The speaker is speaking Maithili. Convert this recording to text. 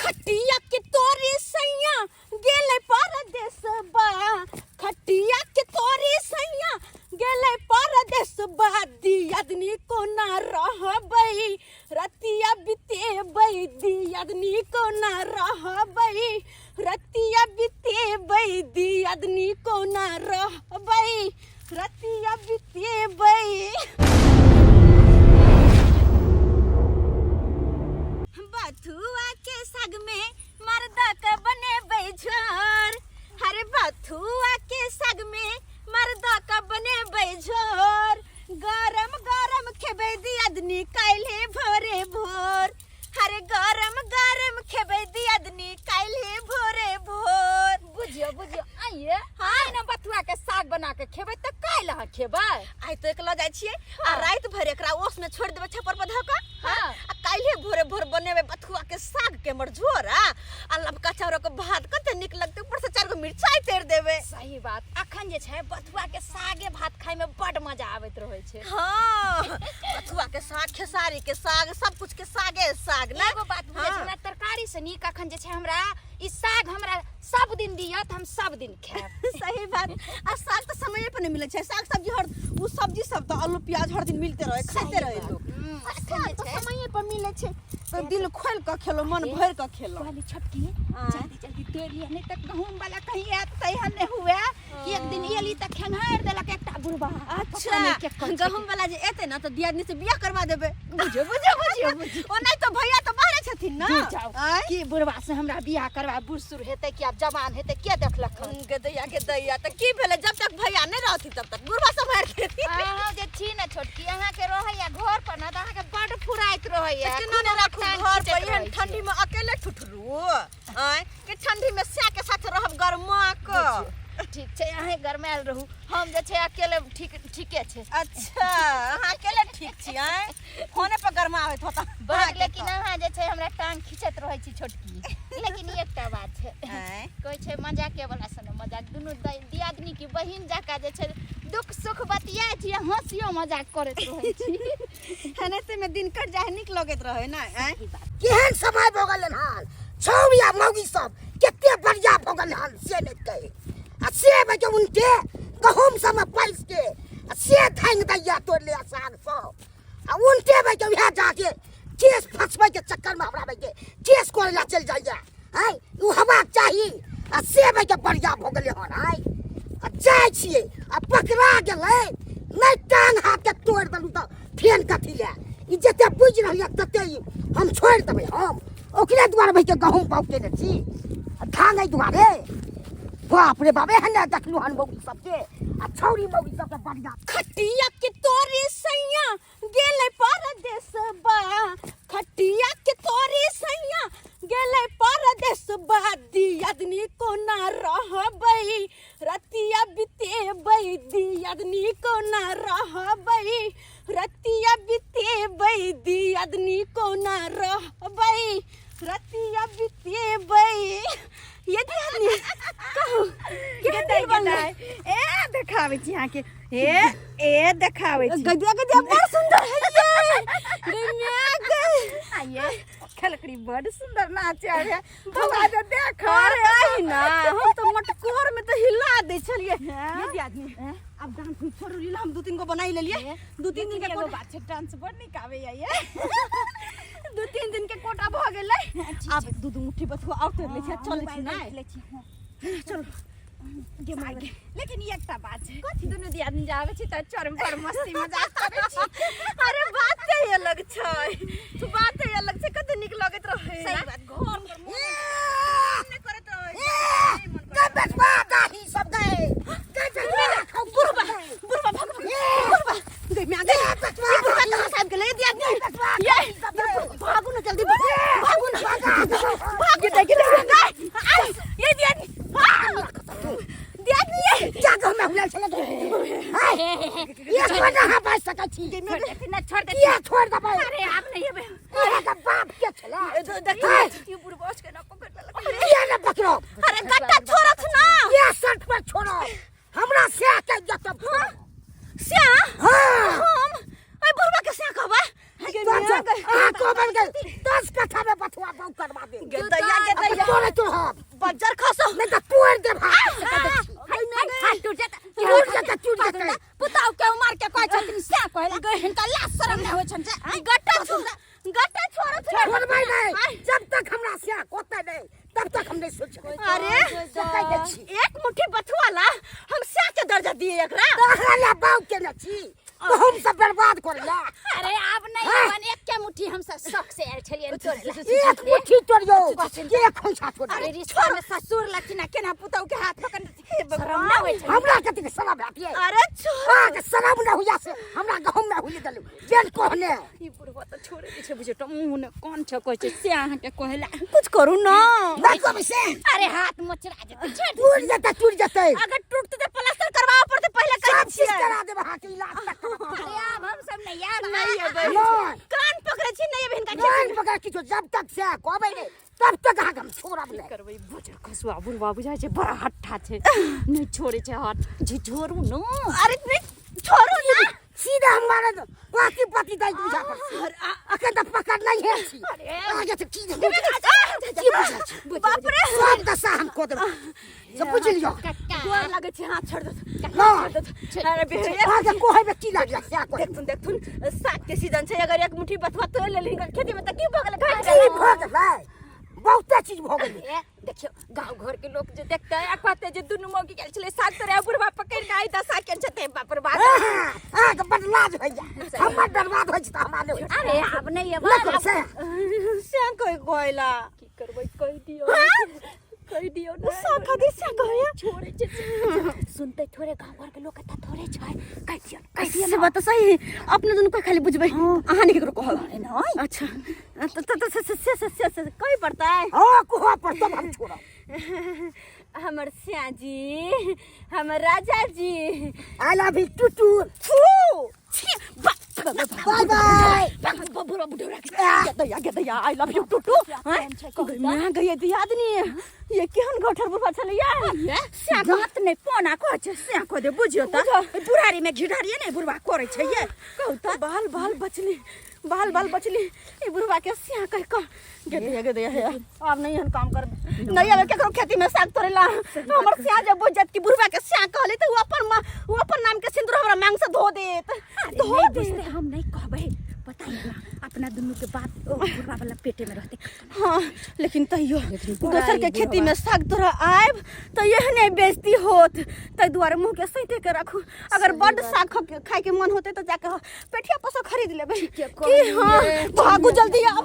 खटिया के तोरी सैया गेलै परदेसबा, खटिया के तोरी सैया गेलै परदेसबा, दियादनी कोना रहबै रतिया बितेबै, दियादनी कोना रहबै रतिया बितेबै, दियादनी कोना रहबै रतिया बितेबै। बथुआ के साग में मर्दा के बनेबै झोर, हरे बथुआ के साग में मर्दा के बनेबै झोर, गरम गरम खेबै दियादनी काल्हे भोरे भोर, हरे गरम गरम खेबै दियादनी काल्हे भोरे भोर। बुझियो बुझियो आइए हाँ ना, बथुआ के साग बना के खेबै तऽ काल्हि अहाँ खेबै? आइ तो एक लऽ जाइ छियै आ राति भरि एकरा ओस में छोड़ि देबै छप्पर पर धऽ कऽ। हाँ। आ काल्हे भोरे भोर बनेबै बथुआ के साग के मरझोर आ लबका चाउर के भात, कते नीक लगतै, ऊपर से चारि गो मिरचाई तैर देबै। सही बात, अखन जे छै बथुआ के सागे भात खाय में बड मजा आबैत रहै छै। हाँ, बथुआ के साग, खेसारी के साग, सब कुछ के सागे साग ना। एगो बात बुझै हाँ। छै, हमरा तरकारी से नीक अखन जे छै हमरा ई साग हमरा सब दिन दिअ तऽ हम सब दिन खायब। सही बात, आ साग तऽ समय पर नहीं मिलै छै, साग सब्जी हर उ सब्जी सब तऽ आलू प्याज हर दिन मिलते रहे, खाते रहे लोग। आ अखन साग जे तऽ छै समय पर मिलै छै तऽ दिल खोल कऽ खेलो, मन भरि कऽ खेलो। कहली छोटकी आँय। जल्दी जल्दी तोड़ि लिअ, नहि तऽ गहूँम वाला कहीं आयत तऽ एहन नहि हुए कि एक दिन एली तऽ खेंघारि देलक एकटा बुढ़बा। अच्छा, पता नहि केकर छै। गहूँम वाला जे एतै ने तऽ दियादनी से बियाह करवा देबै। बुझियौ बुझियौ बुझियौ बुझियौ। ओ नहि तऽ भैया तऽ बाहरे छथिन ने। दूर जाउ। आँय? कि बुढ़बा से हमरा बियाह करवा, बूढ़ सूढ़ हेतै कि आब जवान हेतै, के देखलक हन? गे दैया गे दैया, तऽ की भेलै, जब तक भैया नहि रहथिन तब तक बुढ़बा सम्हारि लेथिन। अहाँ जे छी ने छोटकी, अहाँके रहैया घर पर ने तऽ अहाँके बड्ड फुराइत रहैया। तऽ केना नहि राखू टांग घर खींचैत पर, एहन रहै छी। ठंडी में अकेले ठुठरू? आँय, कि ठंडी में स्या के साथ रहब गरमा कऽ? बुझियौ, ठीक छै, अहें गरमायल रहू, हम जे छै अकेले ठीक ठीके छै। अच्छा, अहाँ अकेले ठीक छी? आँय, फोने पर गरमाबैत होता बड़, लेकिन अहाँ जे छै हमरा टांग खींचैत रहै छी छोटकी। लेकिन ई एकटा बात छै। आँय? कहै छै मजाके वाला सन मजाक, दुनू दियादनी की बहिन जकाँ जे छै दुख सुख बतियाइ छी, हँसियो मजाक करैत रहै छी। एनाहिते में दिन कटि जाइ है, नीक लगैत रहै ने? आँय? सही बात। केहन समय भऽ गेल हन, छौड़ी आ मौगी सब कते बढ़िया भऽ गेल हन से नहि कहे, आ से बे उनके गहूम सबमे पैस के आ से धांगि दैया तोड़ि ले साग सब, आ उनटे बे के उएह जाके केस फंसबै के चक्कर में हमरा बे के केस करे ला चलि जाइया। आँय, ओ हेबाक चाही, आ से बे के बढ़िया भऽ गेलै हन। आँय, आ जाइ छियै आ पकड़ा गेलै नहि टांग हाथ के तोड़ि देलहुँ तऽ फेन कथी लए ई जते बुझि रहल यऽ तते ई हम छोड़ि देबै। हम ओकरे दुआरे भाई के गहूम बाउग केने छी आ धान एहि दुआरे। बाप रे बाप, एहन नहि देखलहुँ हन मौगी सबके आ छौरी मौगी सबके बढ़िया। खटिया के तोरी सैया गेलै परदेसबा, खटिया के तोरी सैया गेलै परदेसबा, दियादनी कोना रहबै रतिया बितेबै, दियादनी कोना रहबै रतिया बितेबै, दियादनी कोना रहबै रतिया बितेबै। ये दियादनी कहू केहन गेदाइ, दिल बनलै? गेदाइ। ए देखाबै छी अहाँके, ए ए देखाबै छी। गदिया गदिया बड़ सुंदर है ये, गे my गे। आइए खलकड़ी बड़ सुंदर नाचे आवे, बौआ जे देख। अरे आही ना, हम तो मटकोर में तो हिला दे छलिए। हाँ। ये दियादनी अब डांस हम छोड़ू लीला, हम 2-3 गो बनाई लेलिए, 2-3 दिन के एगो कोटा। बात छै, डांस बड़ नीक आबैया ये। 2-3 दिन के कोटा भ गेलै, आब 2-2 मुट्ठी बथुआ और तोड़ लै छी, चलै छी मोबाइल ना? राखि लै छी, हाँ। चलो गे माय गे। लेकिन ई एकटा बात छै, दुनू दियादनी जे आबै छी तऽ चरम पर मस्ती मजाक करै छी। अरे बाते अलग छै, तू बाते अलग छै, कते नीक लगैत रहै। सही बात, घर पर मोन नहि करैत रहै। ए, गै बेटवा, दाही सब गै। गै बेटवा, खाउ बुढ़बा, गै। बुढ़बा, भग, भग, ए, बुढ़बा, गै म्या, गै। ए, बेटवा, ई बुढ़बा दाही। कहाँ से आबि गेलै? ए, दियादनी। बेटवा, ये, दाही सब ये, गै। भागू ना जल्दी, भागू ना। भाग, गे, गे, गे, गे। आई, ये दियादनी, भाग। दियादनी, ये। क्या गहूम में हुलल छलै गे? हाय, ये कोना अहाँ बाजि सकै छी? छोड़ देथिन ना, छोड़ देथिन। किया छोड़ि देबै? अरे आब नहि एबै। अहाँके बाप के छलै? ए, तो देखी, हाय। ई बुढ़बा के ना पकड़ लेलक। किया ने पकड़ब? अरे गट्टा छोड़त ना। किया शर्ट पर छोड़ब? हमरा से के जतब छोड़ब। स्या? हाँ। हम? ए बुढ़बा के स्या कहबा? गे दस मियाँ गे। अहाँ कहबै गे, 10 कट्ठा में बथुआ बाउग करवा देब। गे दैया गे। तोड़े तो हम बज्जर खसो नहीं तो तोड़ देब हाथ से कह दै छी। हाथ टूट जाता टूट जेतै टूट जेतै पुताव के मार के कहै छथिन से कहला हिनका लाज शरम नहि होइ छनि से आँय? गट्टा छो गट्टा छोड़ो छोड़बै नहीं जब तक हमरा से कोते नहीं तब तक हम नहीं सोचबै अरे से कह दै छी एक मुट्ठी बथुआ ला हम स्या के दर्जा दिए एकरा तोहरा ला बाऊ के न छी गहूम सब बर्बाद कर ला अरे आब नहीं हाँ। अपन एक के मुट्ठी हम सब शौक से आयल छलियन तोड़े ला। एक मुट्ठी तोड़ियो एक खोइछा तोड़ियो अरे रिश्ता में ससुर लखिन आ केना पुतहु के हाथ पकड़ शरम ना होइ छनि हमरा कतेक शराब आतिए अरे छोड़ अहाँके शराब न हुआ से हमरा गहूम न हुई गेलू जेल कहने ई बुढ़वा तऽ छोड़े नै छै बुझियौ तऽ मुँह ने कान छै कहै छै से अहाँके कहला कुछ करू ना नहीं कहबै से अरे हाथ मोचरा जेतै छोड़ टूट जेतै टूट जेतै अगर टूटते तो प्लास्टर करवाओ पड़ते पहले सब कह चीज छियै करा देब अहाँके इलाज तक करब। अरे आब हम सब नहीं आब नहीं अबै नहीं। कान पकड़े छी नहीं अबै हिनका कान पकड़ किछो जब तक से कहबै नहीं तब तक अहाँके हम छोड़ब नहीं करबै बजर खसुआ बुढ़वा बुझाइ छै बड़ा हट्ठा छै नहि छोड़ै छै हाथ झिझोरू न अरे नहीं छोड़ू ना सीधा हम मारे दो पाती पाती दाई बुझा पर अखन तक पकड़ नहीं है छी आगे से की की बुझा छी बाप रे सब दशा हम को देब सब बुझ लियो गोर लगे छै हाथ छोड़ दो ना अरे बेहया आगे कोहे में की लाग जा कोहे देखथुन देखथुन साग के सीजन छै अगर एक मुट्ठी बथुआ तोड़ लेली हिनकर खेती में त की भऽ गेलै घटि की भऽ गेलै बहुते चीज भऽ गेलै ए देखियौ गाँव घर के लोग जे देखते आ कहते जे दुनू मौगी गेल छलै साग तोड़े आ बुढ़वा पकड़ि के आइ दशा केने छथिन बाप रे बाप अहाँके बड लाज होइया हमर बर्बाद होइ छै तऽ हमरा नहि होइ छै। अरे आब नहीं अब नहि करू से से कहि कहला की करबै कहि दियौ कहि दियौ ने साग खातिर से कहैया छोड़ै छै से। सुनते थोड़े गाँव घर के लोग कथा थोड़े छै कहि दियौ ने, कहि दियौ से बात तऽ सही है अपने दुनू का खाली बुझबै अहाँ नहि केकरो कहब अच्छा त त त से से से से से कहि पड़तै हँ कुहा पर तब हम छोड़ब हमर श्या जी हमर राजा जी I love you टूटू थू छी बाय बाय दैया गे दैया I love you टूटू मां गई दियादनी ये केहन गठर बुढ़वा छलैया श्या दाँत नहि पोना कहै छै श्या कह दे बुझियौ तऽ बुढ़ारी में घिढारिये नहि बुढ़वा करै छै ये कहू तऽ बाल बाल बचली बाल बाल बचली ई बुढ़वा के सिया कह कह गे दैया गे दैया हे आब नहीं एहन काम कर नहीं आबे केकरो खेती में साग तोड़ेला हमर सिया जब बुझ जात कि बुढ़वा के सिया कहले त उ अपन मा उ अपन नाम के सिंदूर हमरा मांग से धो देत धो नहीं देत बुझते हम नहीं कहबै पता है ना अपना दुनू के बात ओ बुढ़वा वाला पेटे में रहते हाँ लेकिन तैयो दोसर के खेती में साग तोरा आयब तो एहने बेइज्जती होत ताहि दुआरे मुँह के सैते के राखू अगर बड्ड साग खाय के मन होते तो जाके पेठिया पर से खरीद लेबै कि हाँ भागू जल्दी आब।